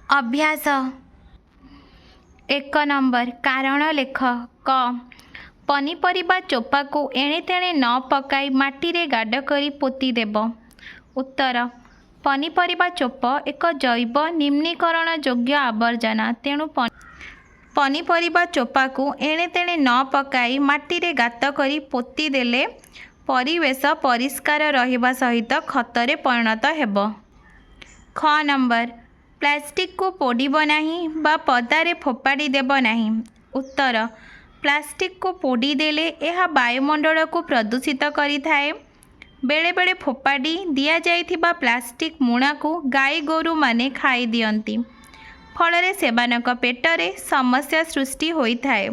ଅଭ୍ୟାସ। 1 ନମ୍ବର, କାରଣ ଲେଖ। କ, ପନିପରିବା ଚୋପାକୁ ଏଣେତେଣେ ନ ପକାଇ ମାଟିରେ ଗାଡ଼ କରି ପୋତିଦେବ। ଉତ୍ତର: ପନିପରିବା ଚୋପ ଏକ ଜୈବ ନିମ୍ନୀକରଣ ଯୋଗ୍ୟ ଆବର୍ଜନା। ତେଣୁ ପନିପରିବା ଚୋପାକୁ ଏଣେତେଣେ ନ ପକାଇ ମାଟିରେ ଗାତ କରି ପୋତିଦେଲେ ପରିବେଶ ପରିଷ୍କାର ରହିବା ସହିତ ଖତରେ ପରିଣତ ହେବ। ଖ ନମ୍ବର, ପ୍ଲାଷ୍ଟିକକୁ ପୋଡ଼ିବ ନାହିଁ ବା ପଦାରେ ଫୋପାଡ଼ି ଦେବ ନାହିଁ। ଉତ୍ତର: ପ୍ଲାଷ୍ଟିକକୁ ପୋଡ଼ିଦେଲେ ଏହା ବାୟୁମଣ୍ଡଳକୁ ପ୍ରଦୂଷିତ କରିଥାଏ। ବେଳେବେଳେ ଫୋପାଡ଼ି ଦିଆଯାଇଥିବା ପ୍ଲାଷ୍ଟିକ ମୁଣାକୁ ଗାଈଗୋରୁମାନେ ଖାଇଦିଅନ୍ତି। ଫଳରେ ସେମାନଙ୍କ ପେଟରେ ସମସ୍ୟା ସୃଷ୍ଟି ହୋଇଥାଏ।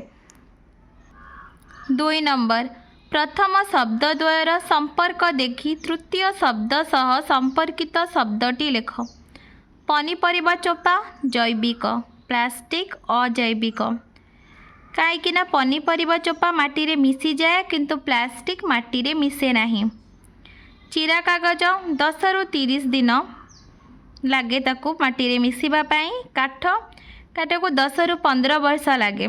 2 ନମ୍ବର, ପ୍ରଥମ ଶବ୍ଦଦ୍ୱୟର ସମ୍ପର୍କ ଦେଖି ତୃତୀୟ ଶବ୍ଦ ସହ ସମ୍ପର୍କିତ ଶବ୍ଦଟି ଲେଖ। ପନିପରିବା ଚୋପା ଜୈବିକ, ପ୍ଲାଷ୍ଟିକ ଅଜୈବିକ। କାହିଁକିନା ପନିପରିବା ଚୋପା ମାଟିରେ ମିଶିଯାଏ, କିନ୍ତୁ ପ୍ଲାଷ୍ଟିକ ମାଟିରେ ମିଶେ ନାହିଁ। ଚିରା କାଗଜ 10ରୁ 30 ଦିନ ଲାଗେ ତାକୁ ମାଟିରେ ମିଶିବା ପାଇଁ। କାଠକୁ 10ରୁ 15 ବର୍ଷ ଲାଗେ।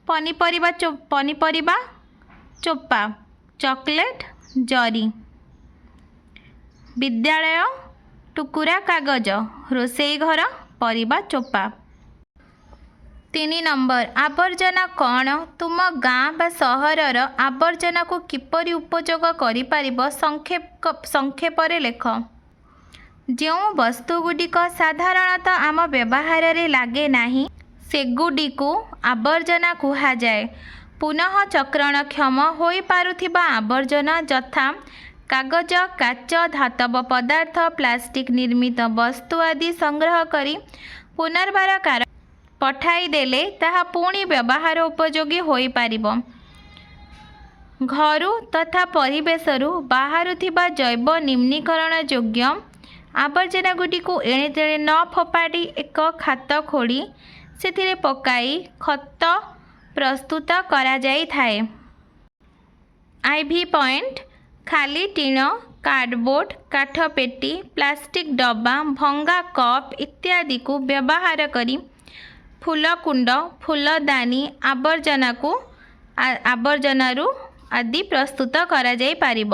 ପନିପରିବା ଚୋପା, ଚକୋଲେଟ୍ ଜରି, ବିଦ୍ୟାଳୟ ଟୁକୁରା କାଗଜ, ରୋଷେଇ ଘର ପରିବା ଚୋପା। 3 ନମ୍ବର, ଆବର୍ଜନା କ'ଣ? ତୁମ ଗାଁ ବା ସହରର ଆବର୍ଜନାକୁ କିପରି ଉପଯୋଗ କରିପାରିବ, ସଂକ୍ଷେପରେ ଲେଖ। ଯେଉଁ ବସ୍ତୁଗୁଡ଼ିକ ସାଧାରଣତଃ ଆମ ବ୍ୟବହାରରେ ଲାଗେ ନାହିଁ, ସେଗୁଡ଼ିକୁ ଆବର୍ଜନା କୁହାଯାଏ। ପୁନଃଚକ୍ରଣକ୍ଷମ ହୋଇପାରୁଥିବା ଆବର୍ଜନା ଯଥା କାଗଜ, କାଚ, ଧାତବ ପଦାର୍ଥ, ପ୍ଲାଷ୍ଟିକ ନିର୍ମିତ ବସ୍ତୁ ଆଦି ସଂଗ୍ରହ କରି ପୁନର୍ବାର ପଠାଇଦେଲେ ତାହା ପୁଣି ବ୍ୟବହାର ଉପଯୋଗୀ ହୋଇପାରିବ। ଘରୁ ତଥା ପରିବେଶରୁ ବାହାରୁଥିବା ଜୈବ ନିମ୍ନୀକରଣ ଯୋଗ୍ୟ ଆବର୍ଜନାଗୁଡ଼ିକୁ ଏଣେତେଣେ ନ ଫୋପାଡ଼ି ଏକ ଖାତ ଖୋଳି ସେଥିରେ ପକାଇ ଖତ ପ୍ରସ୍ତୁତ କରାଯାଇଥାଏ। ଆଇଭି ପଏଣ୍ଟ, ଖାଲି ଟିଣ, କାର୍ଡ଼ବୋର୍ଡ଼, କାଠ ପେଟି, ପ୍ଲାଷ୍ଟିକ ଡବା, ଭଙ୍ଗା କପ୍ ଇତ୍ୟାଦିକୁ ବ୍ୟବହାର କରି ଫୁଲକୁଣ୍ଡ, ଫୁଲଦାନୀ ଆବର୍ଜନାରୁ ଆଦି ପ୍ରସ୍ତୁତ କରାଯାଇପାରିବ।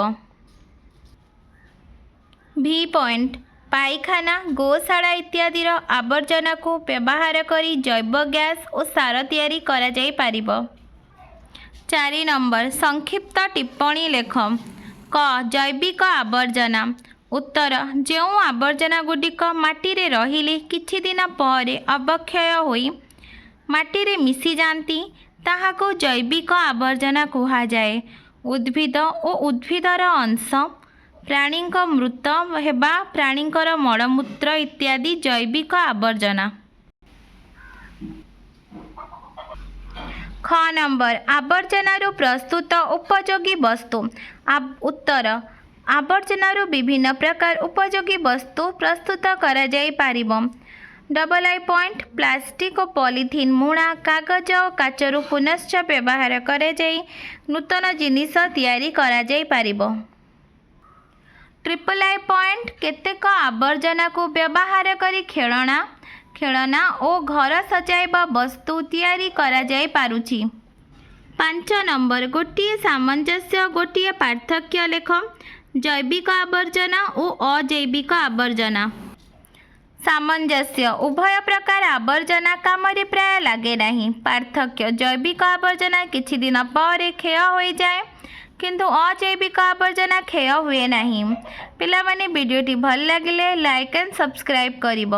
ଭି ପଏଣ୍ଟ, ପାଇଖାନା, ଗୋଶାଳା ଇତ୍ୟାଦିର ଆବର୍ଜନାକୁ ବ୍ୟବହାର କରି ଜୈବ ଗ୍ୟାସ ଓ ସାର ତିଆରି କରାଯାଇପାରିବ। 4 ନମ୍ବର, ସଂକ୍ଷିପ୍ତ ଟିପ୍ପଣୀ ଲେଖ। କ, ଜୈବିକ ଆବର୍ଜନା। ଉତ୍ତର: ଯେଉଁ ଆବର୍ଜନାଗୁଡ଼ିକ ମାଟିରେ ରହିଲେ କିଛିଦିନ ପରେ ଅବକ୍ଷୟ ହୋଇ ମାଟିରେ ମିଶିଯାନ୍ତି, ତାହାକୁ ଜୈବିକ ଆବର୍ଜନା କୁହାଯାଏ। ଉଦ୍ଭିଦ ଓ ଉଦ୍ଭିଦର ଅଂଶ, ପ୍ରାଣୀଙ୍କ ମୃତ ହେବା, ପ୍ରାଣୀଙ୍କର ମଳମୂତ୍ର ଇତ୍ୟାଦି ଜୈବିକ ଆବର୍ଜନା। ଖ ନମ୍ବର, ଆବର୍ଜନାରୁ ପ୍ରସ୍ତୁତ ଉପଯୋଗୀ ବସ୍ତୁ। ଉତ୍ତର: ଆବର୍ଜନାରୁ ବିଭିନ୍ନ ପ୍ରକାର ଉପଯୋଗୀ ବସ୍ତୁ ପ୍ରସ୍ତୁତ କରାଯାଇପାରିବ। Double I point, plastic O polythene ମୁଣା, କାଗଜ ଓ କାଚରୁ ପୁନଶ୍ଚ ବ୍ୟବହାର କରାଯାଇ ନୂତନ ଜିନିଷ ତିଆରି କରାଯାଇପାରିବ। ଟ୍ରିପଲ୍ I point, କେତେକ ଆବର୍ଜନାକୁ ବ୍ୟବହାର କରି ଖେଳନା ଓ ଘର ସଜାଇବା ବସ୍ତୁ ତିଆରି କରାଯାଇପାରୁଛି। 5 ନମ୍ବର, ଗୋଟିଏ ସାମଞ୍ଜସ୍ୟ, ଗୋଟିଏ ପାର୍ଥକ୍ୟ ଲେଖ। ଜୈବିକ ଆବର୍ଜନା ଓ ଅଜୈବିକ ଆବର୍ଜନା। ସାମଞ୍ଜସ୍ୟ: ଉଭୟ ପ୍ରକାର ଆବର୍ଜନା କାମରେ ପ୍ରାୟ ଲାଗେ ନାହିଁ। ପାର୍ଥକ୍ୟ: ଜୈବିକ ଆବର୍ଜନା କିଛିଦିନ ପରେ କ୍ଷୟ ହୋଇଯାଏ, କିନ୍ତୁ ଅଜୈବିକ ଆବର୍ଜନା କ୍ଷୟ ହୁଏ ନାହିଁ। ପିଲାମାନେ, ଭିଡ଼ିଓଟି ଭଲ ଲାଗିଲେ ଲାଇକ୍ ଆଣ୍ଡ ସବସ୍କ୍ରାଇବ୍ କରିବ।